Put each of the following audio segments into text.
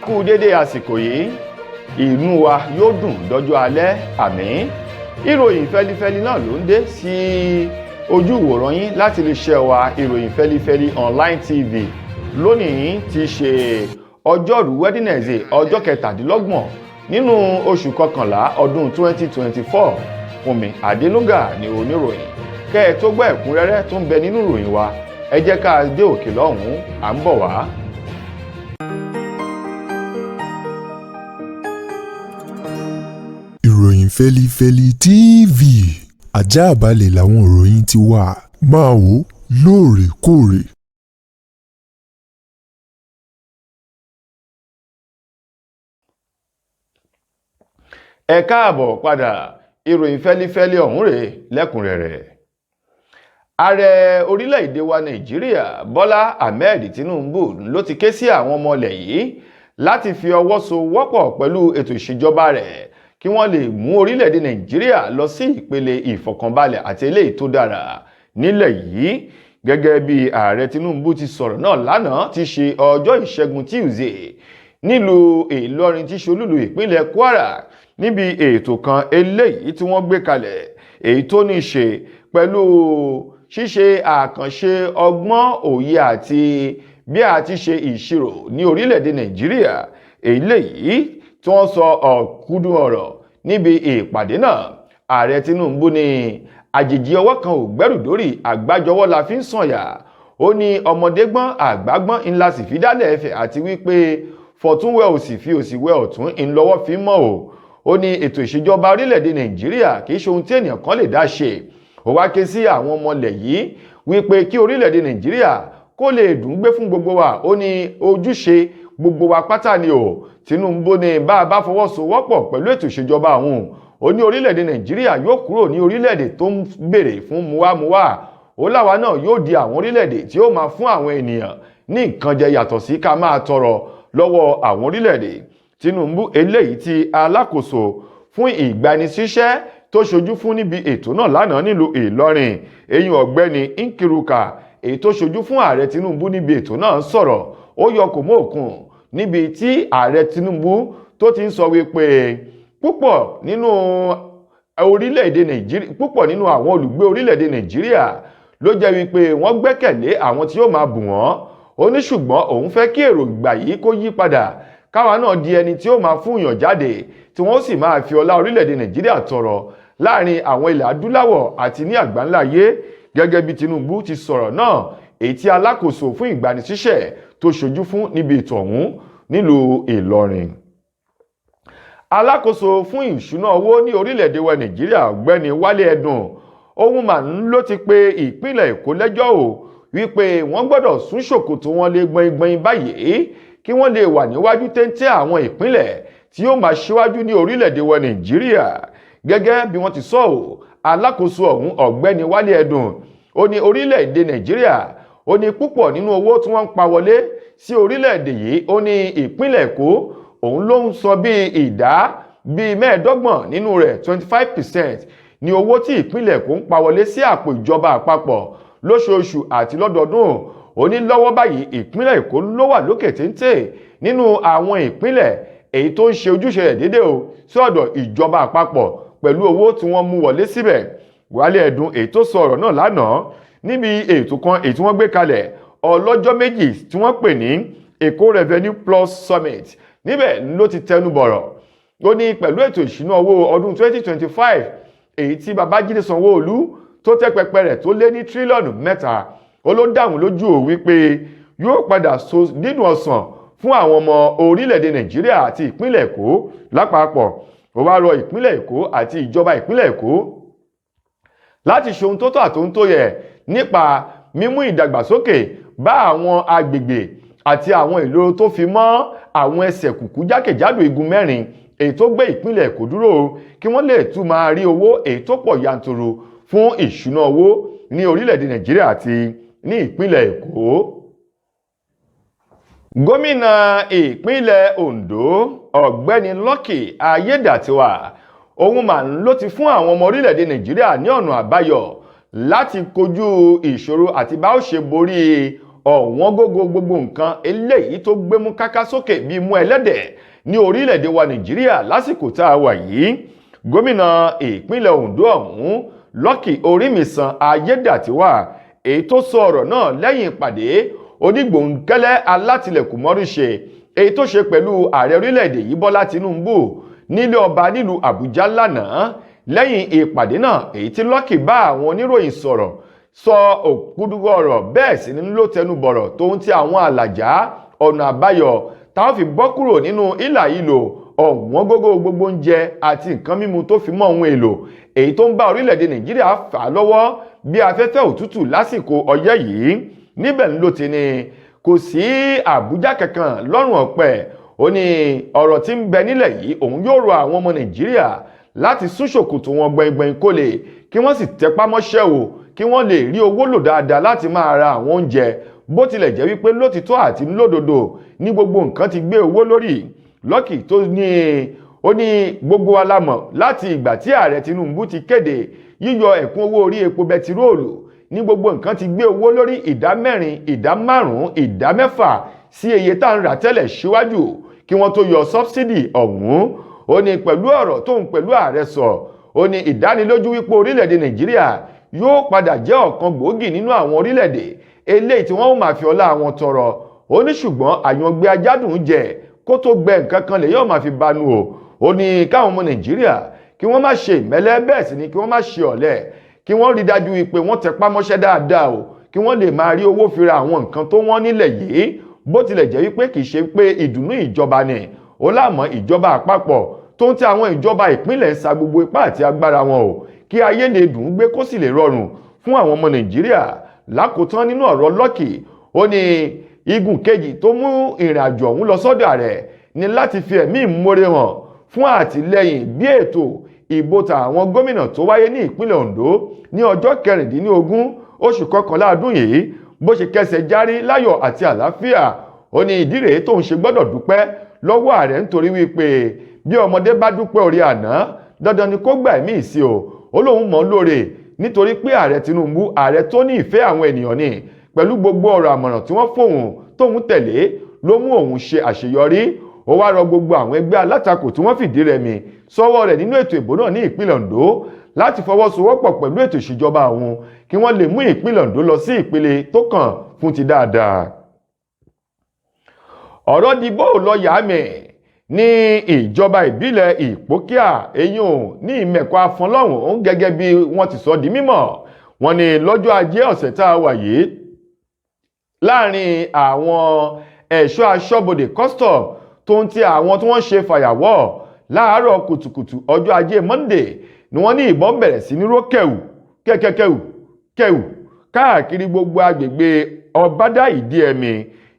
Kú dédé àsìkò yìí, inú wa yóò dùn dọ́jọ́ alẹ́, àmín. Ìròyìn fẹ́lifẹ́li náà ló ń dé sí ojú ìwòran yín láti lè ṣe wa Ìròyìn Fẹ́lifẹ́li Online TV. Lónìí ti ṣe ọjọ́rú Wednesday, ọjọ́ 27 nínú oṣù kọkànlá ọdún 2024. Fúnmi Adénúgà ni oníròyìn. Kẹ́ ẹ tó gbọ́ ẹ̀kúnrẹ́rẹ́ tó ń bẹ nínú ìròyìn wa, ẹ jẹ́ ká dé òkè lọ́hùn-ún, à ń bọ̀ wá. Ìròyìn Fẹ́lifẹ́li TV, àjààbálẹ̀ làwọn ìròyìn ti wà, máa wò lóòrèkóòrè. Ẹ káàbọ̀ padà, ìròyìn fẹ́lifẹ́li ọ̀hún rèé lẹ́kùnrẹ́rẹ́. Ààrẹ orílẹ̀-èdè wa Nàìjíríà, Bọ́lá Ahmed Tinubu, ló ti ké sí àwọn ọmọ ilẹ̀ yìí láti fi ọwọ́ sowọ́pọ̀ pẹ̀lú ètò ìṣèjọba rẹ̀ kí wọ́n lè mú orílẹ̀-èdè Nàìjíríà lọ sí ìpele ìfọ̀kànbalẹ̀ àti eléyìí tó dára nílẹ̀ yìí. Gẹ́gẹ́ bí ààrẹ Tinubu ti sọ̀rọ̀ náà lánàá ti ṣe ọjọ́ ìṣẹ́gun Tuesday nílùú Ìlọrin tí ṣe olúlu ìpínlẹ̀ Kwara, níbi ètò kan eléyìí tí wọ́n gbé kalẹ̀, èyí tó ní ṣe pẹ̀lú ṣíṣe àkànṣe ọgbọ́n òye àti bí a ti ṣe ìṣirò ní orílẹ̀-èdè Nàìjíríà. Eléyìí tí wọ́n sọ ọ̀kúndùn ọ̀rọ̀ níbi ìpàdé náà, ààrẹ Tinubu ní àjèjì ọwọ́ kan ò gbẹ́rù dórí, àgbájọwọ́ la fi ń sànyà. Ó ní ọmọdé gbọ́n, àgbà gbọ́n ńlá sì fi dálẹ̀ ẹ̀fẹ̀, àti wípé fọ̀túnwẹ̀ òsì fi òsì wẹ ọ̀tún ńlọ́wọ́ fi mọ́ o. Ó ní ètò ìṣèjọba orílẹ̀-èdè Nàìjíríà kì í ṣe ohun tí ènìyàn kan lè dá ṣe. Ó wá ké sí àwọn ọmọlẹ̀ yìí wípé kí orílẹ̀-èdè Nàìjíríà kó lè dùn gbé fún gbogbo wa, ó ní ojúṣe gbogbo wa pátá ni o. Tinubu ní bá a bá fọwọ́sowọ́pọ̀ pẹ̀lú ètò ìṣèjọba òun, ó ní orílẹ̀-èdè Nàìjíríà yóò kúrò ní orílẹ̀-èdè tó ń béèrè fún muwamuwa, ó láwa náà yóò di àwọn orílẹ̀-èdè tí ó máa fún àwọn ènìyàn ní nǹkan jẹ yàtọ̀ sí ká máa tọrọ lọ́wọ́ àwọn orílẹ̀-èdè. Tinubu eléyìí tí alákòóso fún ìgbanisíṣẹ́ tó ṣojú fún níbi ètò náà lánàá nílùú Ìlọrin, eyín ọ̀gbẹ́ni Nkiruka, èyí tó ṣojú fún ààrẹ Tinubu níbi ètò náà sọ̀rọ̀, ó yọ kò mọ́ òkun níbi tí ààrẹ Tinubu tó ti ń sọ wípé púpọ̀ nínú orílẹ̀-èdè Nàìjíríà, púpọ̀ nínú àwọn olùgbé orílẹ̀-èdè Nàìjíríà ló jẹ́ wípé wọ́n gbẹ́kẹ̀lé àwọn tí yóò máa bù wọ́n. Ó ní ṣùgbọ́n òun fẹ́ kí èròǹgbà yìí kó yí padà, káwa náà di ẹni tí ó máa fún yàn jáde, tí wọ́n sì máa fi ọlá orílẹ̀-èdè Nàìjíríà tọrọ láàrin àwọn ilẹ̀ adúláwọ̀ àti ní àgbáńlá ayé. Gẹ́gẹ́ bí Tinubu ti sọ̀rọ̀ náà, èyí tí alákòóso fún ìgbanisíṣẹ́ tó ṣojú fún níbi ètò ọ̀hún nílùú Ìlọrin. Alákòóso fún ìṣúná owó ní orílẹ̀-èdè wa Nàìjíríà, ọ̀gbẹ́ni Wálé Ẹdùn, ohun mà ń ló ti pe ìpínlẹ̀ Èkó lẹ́jọ́ o wípé wọ́n gbọ́dọ̀ sún ṣòkòtò wọn lé gbọ̀ngbọ̀n báyìí kí wọ́n lè wà níwájú téńté àwọn ìpínlẹ̀ tí yóò máa ṣíwájú ní orílẹ̀-èdè wa Nàìjíríà. Gẹ́gẹ́ bí wọ́n ti sọ ọ́, alákòóso ọ̀hún ọ̀gbẹ́ni Wálé Ẹdùn, ó ní orílẹ̀-èdè Nàìjíríà, ó ní púpọ̀ nínú owó tí wọ́n ń pa wọlé sí orílẹ̀-èdè yìí, ó ní ìpínlẹ̀ Èkó òun ló ń sọ bí ìdá bíi 25 nínú rẹ̀, 25% ní owó tí ìpínlẹ̀ Èkó ń pa wọlé sí àpò ìjọba àpapọ̀ lóṣooṣù àti lọ́dọọdún. Ó ní lọ́wọ́ báyìí, ìpínlẹ̀ Èkó ló wà lókè téńté nínú àwọn ìpínlẹ̀ èyí tó ń ṣe ojúṣe rẹ̀ déédéé o sí ọ̀dọ̀ ìjọba àpapọ̀ pẹ̀lú owó tí wọ́n mú wọlé síbẹ̀. Wálé Ẹdùn èyí tó sọ ọ̀rọ̀ náà lánàá níbi ètò kan èyí tí wọ́n gbé kalẹ̀ ọlọ́jọ́ méjì tí wọ́n pè ní Èkó Revenue Plus Summit, níbẹ̀ ló ti tẹnu bọ̀rọ̀. Ó ní pẹ̀lú ètò ìṣúná owó ọdún 2025 èyí tí Babájídé Sanwó-Olú tó tẹ́ pẹpẹ rẹ̀ tó lé ní tírílíọ̀nù 3, ó ló dáhùn lójú ò wípé yóò padà so dídùn ọsàn fún àwọn ọmọ orílẹ̀-èdè Nàìjíríà àti ìpínlẹ̀ Èkó lápapọ̀. Ó wá rọ ìpínlẹ̀ Èkó àti ìjọba ìpínlẹ̀ Èkó láti ṣe ohun tó tọ́ àti ohun tó yẹ nípa mímú ìdàgbàsókè bá àwọn agbègbè àti àwọn ìloro tó fi mọ́ àwọn ẹsẹ̀ kùkú jákèjádò igun mẹ́rin èyí tó gbé ìpínlẹ̀ Èkó dúró, kí wọ́n lè tún máa rí owó èyí tó pọ̀ yanturu fún ìṣúná owó ní orílẹ̀-èdè Nàìjíríà àti ní ìpínlẹ̀ Èkó. Gómìnà ìpínlẹ̀ Ondo, ọ̀gbẹ́ni Lucky Ayédàtiwà, òun mà ló ti fún àwọn ọmọ orílẹ̀-èdè Nàìjíríà ní ọ̀nà àbáyọ láti kojú ìṣòro àti bá ó ṣe borí Ọ̀wọ́n gógó gbogbo nǹkan eléyìí tó gbémú káká sókè bíi mú ẹlẹ́dẹ̀ ní orílẹ̀-èdè wa Nàìjíríà lásìkò tá a wà yìí. Gómìnà ìpínlẹ̀ Ondo ọ̀hún, Lucky Orímisan Ayédàtiwà, èyí tó sọ ọ̀rọ̀ náà lẹ́yìn ìpàdé onígbòǹkẹ́lẹ́ alátìlẹ̀kùnmọ́rí èyí tó ṣe pẹ̀lú ààrẹ orílẹ̀-èdè yìí, Bọ́lá Tinubu, nílé ọba nílùú Àbújá lánàá. Lẹ́yìn ìpàdé náà, èyí tí Lucky bá àwọn oníròyìn sọ̀rọ̀, sọ òkúdúgbò ọ̀rọ̀, bẹ́ẹ̀ sì ni ló tẹnu bọ̀rọ̀ tóun ti àwọn àlàjá ọ̀nà àbáyọ táwọn fi bọ́ kúrò nínú ìlà ìlò ọ̀wọ́n gógó gbogbo oúnjẹ àti nǹkan mímu tó fi mọ́ ohun èlò èyí tó ń bá orílẹ̀-èdè Nàìjíríà fà lọ́wọ́ bí afẹ́fẹ́ òtútù lásìkò ọyẹ́ yìí. Níbẹ̀ ló ti ní kò sí Àbújá kankan lọ́rùn ọ̀pẹ. Ó ní ọ̀rọ̀ tí ń bẹ nílẹ̀ yìí, òun yóò rọ àwọn ọmọ Nàìjíríà láti sún ṣòkòtò wọn gbẹngbẹng kó lè kí wọ́n sì tẹpá mọ́ṣẹ́ o, kí wọ́n lè rí owó lò dáadáa láti máa ra àwọn oúnjẹ, bó tilẹ̀ jẹ́ wípé lótìtọ́ àti lódodo ní gbogbo nǹkan ti gbé owó lórí. Lucky tó ní ó ní gbogbo wa la mọ̀ láti ìgbà tí ààrẹ Tinubu ti kéde yíyọ ẹ̀kún owó orí epo bẹtiróòlù ní gbogbo nǹkan ti gbé owó lórí 4%, 5%, 6% sí iye tá à ń rà tẹ́lẹ̀ síwájú kí wọ́n tó yọ subsidy ọ̀hún. Ó ní pẹ̀lú ọ̀rọ̀ tóun pẹ̀lú ààrẹ sọ, ó ní ìdánilójú wípé orílẹ̀-èdè Nàìjíríà yóò padà jẹ́ ọ̀kan gbòógì nínú àwọn orílẹ̀-èdè eléyìí tí wọ́n máa fi ọlá wọn tọrọ. Ó ní ṣùgbọ́n àyàngbé ajádùn jẹ kó tó gbẹ nǹkan kan lè yóò máa fi banu o. Ó ní káwọn ọmọ Nàìjíríà kí wọ́n má ṣe ìmẹ́lẹ́, bẹ́ẹ̀ sì ni kí wọ́n má ṣe ọ̀lẹ, kí wọ́n rí dájú wípé wọ́n tẹpá mọ́ṣẹ́ dáadáa o, kí wọ́n lè máa rí owó fi ra àwọn nǹkan tó wọ́n nílẹ̀ yìí, bó tilẹ̀ jẹ́ wípé kì í ṣe pé ìdùnnú ìjọba ni. Ó lámọ̀ ìjọba àpapọ̀ tó ń tẹ àwọn ìjọba ìpínlẹ̀ ń sa gbogbo ipá àti agbára wọn o, kí ayé lè dùn ún gbé, kó sì lè rọrùn fún àwọn ọmọ Nàìjíríà. Lákòótán nínú ọ̀rọ̀ Lucky, ó ní igun kejì tó mú ìrìn àjò ọ̀hún lọ sọ́dọ̀ ààrẹ ni láti fi ẹ̀mí ìmoore hàn fún àtìlẹ́yìn bí ètò ìbò tàwọn gómìnà tó wáyé ní ìpínlẹ̀ Ondo ní ọjọ́ 16 oṣù kọkànlá ọdún yìí bó ṣe kẹsẹ̀ járí láyọ̀ àti àlàáfíà. Ó ní ìdí rèé tóun ṣe gbọ́dọ̀ dúpẹ́ lọ́wọ́ ààrẹ, nítorí wípé bí ọmọdé bá dúpẹ́ orí àná, dandan ni kó gbà ẹ̀mí ìsí o. Ó lóun mọ̀ lóore nítorí pé ààrẹ Tinubu, ààrẹ tó ní ìfẹ́ àwọn ènìyàn ni. Pẹ̀lú gbogbo ọ̀rọ̀ àmọ̀ràn tí wọ́n fóun tóun tẹ̀lé ló mú òun ṣe àṣeyọrí. Ó wá rọ gbogbo àwọn ẹgbẹ́ alátakò tí wọ́n fìdí rẹmi sọ́wọ́ rẹ̀ nínú ètò ìbò náà ní ìpínlẹ̀ Ondo láti fọwọ́sowọ́pọ̀ pẹ̀lú ètò ìṣèjọba òun, kí wọ́n lè mú ìpínlẹ̀ Ondo lọ sí ìpele tó kàn fún ti dáadáa. Ọ̀rọ̀ dìbò lọ yàmẹ̀ ní ìjọba ìbílẹ̀ Ìpókíà, eyín ní Ìmẹ̀kọ Afọnlọ́hún, gẹ́gẹ́ bí wọ́n ti sọ di mímọ̀. Wọ́n ní lọ́jọ́ ajé ọ̀sẹ̀ tá a wà yìí, láàrin àwọn ẹ̀ṣọ́ aṣọ́bodè custom tó ń ti àwọn tí wọ́n ṣe fàyàwọ́, láàárọ̀ kùtùkùtù ọjọ́ ajé Monday ni wọ́n ní ìbọn bẹ̀rẹ̀ sí ní ró kẹ̀wù kẹ̀kẹ̀kẹ̀wù kẹ̀wù káàkiri gbogbo agbègbè Ọbádá Ìdíẹ̀mí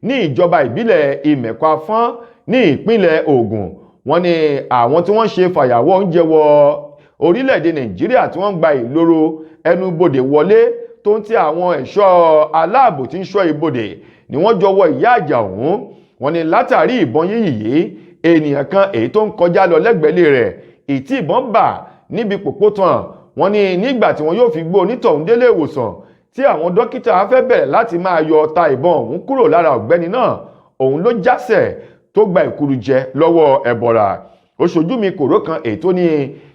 ní ìjọba ìbílẹ̀ Ìmẹ̀kọ Afọ́n ní ìpínlẹ̀ Ògùn. Wọ́n ní àwọn tí wọ́n ṣe fàyàwọ́ oúnjẹ wọ orílẹ̀-èdè Nàìjíríà tí wọ́n ń gba ìloro ẹnubodè wọlé, tó ń ti àwọn ẹ̀ṣọ́ aláàbò tí ń ṣọ́ ibodè ni wọ́n jọ wọ ìyá àjà ọ̀hún. Wọ́n ní látàrí ìbọn yíyìn yìí, ènìyàn kan èyí tó ń kọjá lọ lẹ́gbẹ̀ẹ́lé rẹ̀ ìtí ìbọn bà níbi pòpó tán. Wọ́n ní nígbà tí wọ́n yóò fi gbé onítọ̀hún délé ìwòsàn, tí àwọn dókítà fẹ́ bẹ̀rẹ̀ láti máa yọ ọta ìbọn ọ̀hún kúrò lára ọ̀gbẹ́ni náà, òun ló jásẹ̀ tó gba ìkúrú jẹ lọ́wọ́ ẹ̀bọ̀rà. Oṣojú mi kòró kan èyí tó ní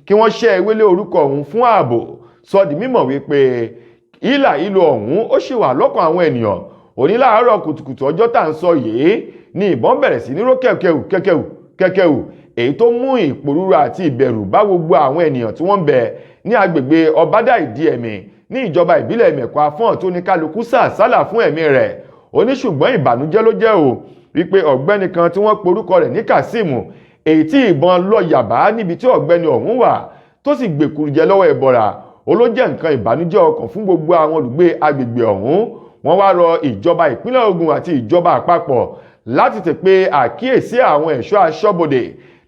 kí wọ́n ṣẹ́ ewélé orúkọ òun fún ààbò sọ di mímọ̀ wípé ìlà ìlò ọ̀hún ó sì wà lọ́kàn àwọn ènìyàn. Òní láàárọ̀ kùtùkùtù ọjọ́ tá à ń sọ yìí ni ìbọn bẹ̀rẹ̀ sí ní ró kẹ̀kẹ́wù kẹ̀kẹ́wù kẹ̀kẹ́wù, èyí tó mú ìpòrúru àti ìbẹ̀rù bá gbogbo àwọn ènìyàn tí wọ́n ń bẹ ní agbègbè Ọbádà Ìdíẹ̀mí ní ìjọba ìbílẹ̀ Ìmẹ̀kọ Afọ́n, tó ní kálukú sàsálà fún ẹ̀mí rẹ̀. Ó ní ṣùgbọ́n ìbànújẹ́ ló jẹ́ o wípé ọ̀gbẹ́ni kan tí wọ́n porúkọ rẹ̀ ní Kazeem, èyí tí ìbọn lọ yàbá níbi tí ọ̀gbẹ́ni ọ̀hún wà tó sì gbèkúrú jẹ lọ́wọ́ ẹ̀bọ̀rà, ó ló jẹ́ nǹkan ìbànújẹ́ ọkàn fún gbogbo àwọn olùgbé agbègbè ọ̀hún. Wọ́n wá rọ ìjọba ìpínlẹ̀ Ògùn àti ìjọba àpapọ̀ láti tè pé àkíyèsí àwọn ẹ̀ṣọ́ aṣọ́bodè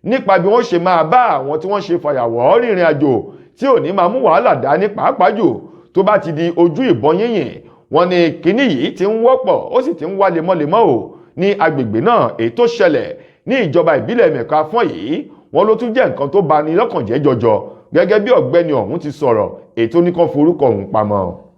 nípa bí wọ́n ṣe máa bá àwọn tí wọ́n ṣe fàyàwọ́ rìnrìn àjò tí ò ní máa mú wàhálà dání, pàápàá jù tó bá ti di ojú ìbọn yínyìn. Wọ́n ní kinní yìí ti ń wọ́pọ̀, ó sì ti ń wá lemọ́lemọ́ o ní agbègbè náà. Èyí tó ṣẹlẹ̀ ní ìjọba ìbílẹ̀ Mẹ̀kọ Afọ́n yìí, wọ́n ló tún jẹ́ nǹkan tó bani lọ́kàn jẹ́ jọjọ, gẹ́gẹ́ bí ọ̀gbẹ́ni ọ̀hún ti sọ̀rọ̀, èyí tó ní kán forúkọ òun pamọ́.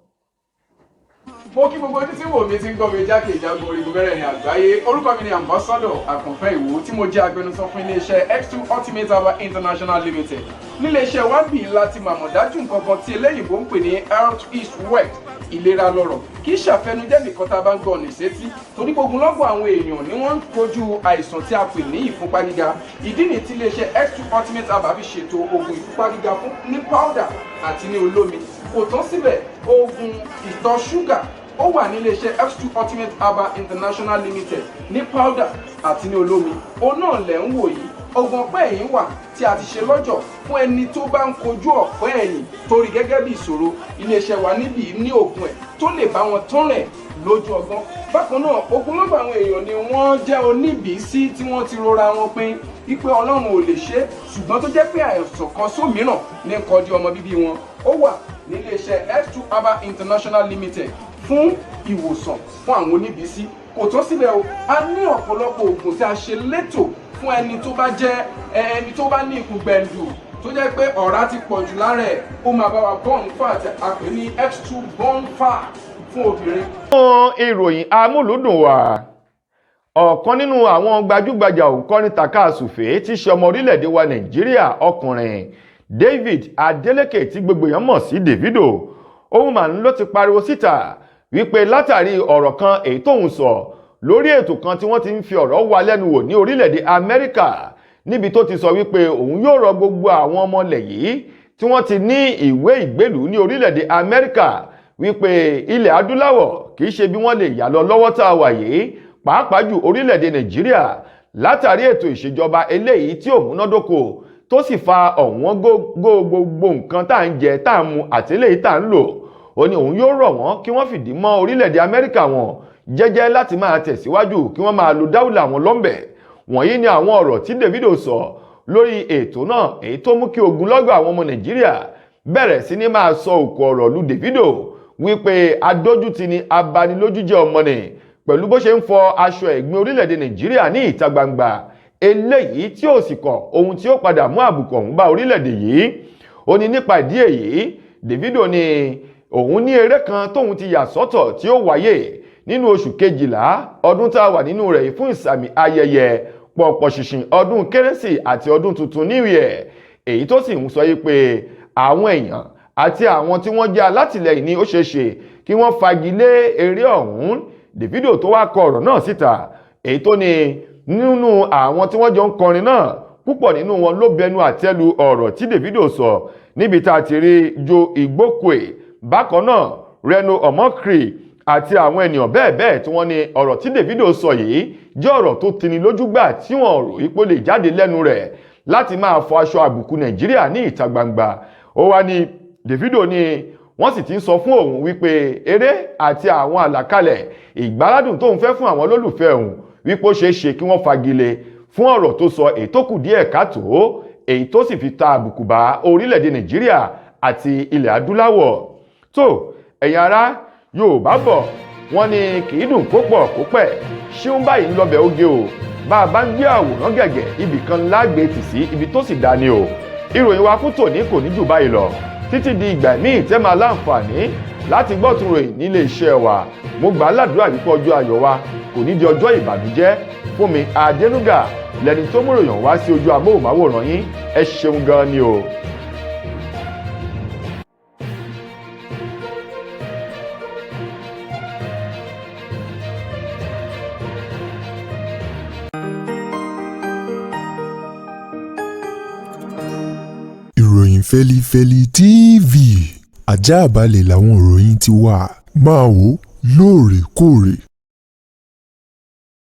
Mo kí gbogbo ojú tí wò mí, tí ń gbọ́ mi jákèjádò orígun mẹ́rẹ̀ẹ̀rin àgbáyé. Orúkọ mi ni Ambassador Àkànfẹ́ Ìwò, tí mo jẹ́ agbẹnusọ fún iléeṣẹ́ X2 Ultimate Herbal International Limited. Níléeṣẹ́ wa bì láti màmọ̀ dájú nǹkan kan tí eléyìnbó ń pè ní health is wealth, ìlera lọ́rọ̀. Kì í ṣàfẹnujẹ́ nìkan tá a bá ń gbọ́ ní sétí, torí gbogbo lọ́gbọ̀n àwọn èèyàn ni wọ́n ń kojú àìsàn tí a pè ní ìfúnpá gíga. Ìdí nìyí tí iléeṣẹ́ X2 Ultimate Herbal fi ṣètò oògùn ìfúnpá gíga fún ní powder àti ní olómi. Kò tán síbẹ̀, oògùn ìtọ̀ ṣúgà ó wà ní iléeṣẹ́ X2 Ultimate Herbal International Limited ní powder àti ní olómi. Òun náà lẹ̀ ń wò yìí. Oògùn ọ̀pẹ́ ẹ̀yìn wà tí a ti ṣe lọ́jọ̀ fún ẹni tó bá ń kojú ọ̀pẹ́ ẹ̀yìn torí gẹ́gẹ́ bí ìṣòro. Iléeṣẹ́ wa níbí ní oògùn ẹ̀ tó lè bá wọn tán rẹ̀ lójú ọgbọ́n. Bákan náà, ogunlọ́gọ̀ àwọn èèyàn ni wọ́n jẹ́ oníbìísí tí wọ́n ti rora wọn pin wípé Ọlọ́run ò lè ṣe é, ṣùgbọ́n tó jẹ́ pé àìsàn kan sómìíràn ní kọjú ọmọ bíbí wọn. Ó wà níléeṣẹ́ X2 Herbal International Limited fún ìwòsàn fún àwọn oníbìísí. Kò tán síbẹ̀ o, a ní ọ̀pọ̀lọpọ̀ oògùn tí a ṣe létò fún ẹni tó bá jẹ́ ẹni tó bá ní ikùn gbẹ̀ǹdù, tó jẹ́ pé ọ̀rá ti pọ̀ jù lára ẹ̀. Ó máa bá wa burn fat, a pè ní X2 burn fat fún obìnrin. Fún ìròyìn amúlùúdùn wa, ọ̀kan nínú àwọn gbajúgbajà òǹkọrin tàkasúfèé tí ṣe ọmọ orílẹ̀-èdè wa Nàìjíríà ọkùnrin, David Adeleke, tí gbogbo èèyàn mọ̀ sí Davido, òun mà ń ló ti pariwo síta wípé látàrí ọ̀rọ̀ kan èyí tóun sọ lórí ètò kan tí wọ́n ti ń fi ọ̀rọ̀ wá lẹ́nu wò ní orílẹ̀-èdè Amẹ́ríkà, níbi tó ti sọ wípé òun yóò rọ gbogbo àwọn ọmọ ilẹ̀ yìí tí wọ́n ti ní ìwé ìgbélùú ní orílẹ̀-èdè Amẹ́ríkà wípé ilẹ̀ adúláwọ̀ kì í ṣe bí wọ́n lè yà lọ lọ́wọ́ tá a wà yìí, pàápàá jù orílẹ̀-èdè Nàìjíríà, látàrí ètò ìṣèjọba eléyìí tí ò múnádóko, tó sì fa ọ̀wọ́n gógó gbogbo nǹkan tá à ń jẹ, tá à ń mu àti eléyìí tá à ń lò. Ó ní òun yóò rọ̀ wọ́n kí wọ́n fìdí mọ́ orílẹ̀-èdè Amẹ́ríkà wọn jẹ́jẹ́ láti máa tẹ̀síwájú, kí wọ́n máa lo dáwùlà wọn lọ́nbẹ̀. Wọ̀nyí ni àwọn ọ̀rọ̀ tí Davido sọ lórí ètò náà, èyí tó mú kí ogunlọ́gọ̀ àwọn ọmọ Nàìjíríà bẹ̀rẹ̀ sí ní máa sọ òkò ọ̀rọ̀ lu Davido wípé adójútì ni, abanilójújẹ́ ọmọ ni, pẹ̀lú bó ṣe ń fọ aṣọ ẹ̀gbin orílẹ̀-èdè Nàìjíríà ní ìta gbangba, eléyìí tí ó sì kọ̀ ohun tí ó padà mú àbùkù ọ̀hún bá orílẹ̀-èdè yìí. Ó ní nípa ìdí èyí, Davido ní òun ní eré kan tóun ti yà sọ́tọ̀ tí ó wáyé nínú oṣù kejìlá ọdún tá a wà nínú rẹ̀ fún ìsàmì ayẹyẹ pọ̀pọ̀ ṣìnṣìn ọdún Kérésì àti ọdún tuntun New Year, èyí tó sì ń sọ yìí pé àwọn èèyàn àti àwọn tí wọ́n jẹ́ alátìlẹyìn ní ó ṣeé ṣe kí wọ́n fagilé eré ọ̀hún. Davido tó wá kọ ọ̀rọ̀ náà síta, èyí tó ní nínú àwọn tí wọ́n jọ ń kọrin náà, púpọ̀ nínú wọn ló bẹnu àtẹ́lu ọ̀rọ̀ tí Davido sọ, níbi tá a ti rí Joe Igbokwe, bákan náà Reno Omokri àti àwọn ènìyàn bẹ́ẹ̀ bẹ́ẹ̀, tí wọ́n ní ọ̀rọ̀ tí Davido sọ yìí jẹ́ ọ̀rọ̀ tó tini lójú gbà, tí wọ́n rò ipò lè jáde lẹ́nu rẹ̀ láti máa fọ aṣọ àbùkù Nàìjíríà ní ìta gbangba. Ó wá ní Davido ní wọ́n sì ti ń sọ fún òun wípé eré àti àwọn àlàkalẹ̀ ìgbáládùn tóun fẹ́ fún àwọn olólùfẹ́ òun, wípé ó ṣeé ṣe kí wọ́n fagilé fún ọ̀rọ̀ tó sọ, èyí tó kù díẹ̀ káàtó, èyí tó sì fi ta àbùkù bá orílẹ̀-èdè Nàìjíríà àti ilẹ̀ adúláwọ̀. Tó ẹ̀yin ará, Yorùbá bọ̀, wọ́n ní kì í dùn kó pọ̀ kó pẹ́. Ṣéun báyìí ń lọbẹ̀ oge o. Bá a bá ń gbé àwòrán gẹ̀gẹ̀, ibì kan lágbè tì sí, ibi tó sì dá ni o. Ìròyìn wa fún tòní kò ní jù báyìí lọ títí di ìgbà míì tẹ́ máa láǹfààní láti gbọ́ tún ròyìn nílé iṣẹ́ wa. Mo gbà á ládùúrà wípé ọjọ́ ayọ̀ wa kò ní di ọjọ́ ìbànújẹ́. Fún mi Adénúgà lẹni tó mú ròyìn wá sí ojú amóhùnmáwòrán yín. Ẹ ṣeun gan ni o. Ìròyìn Fẹ́lifẹ́li TV, ajáàbalẹ̀ làwọn ìròyìn ti wà. Máa wò lóòrèkóòrè.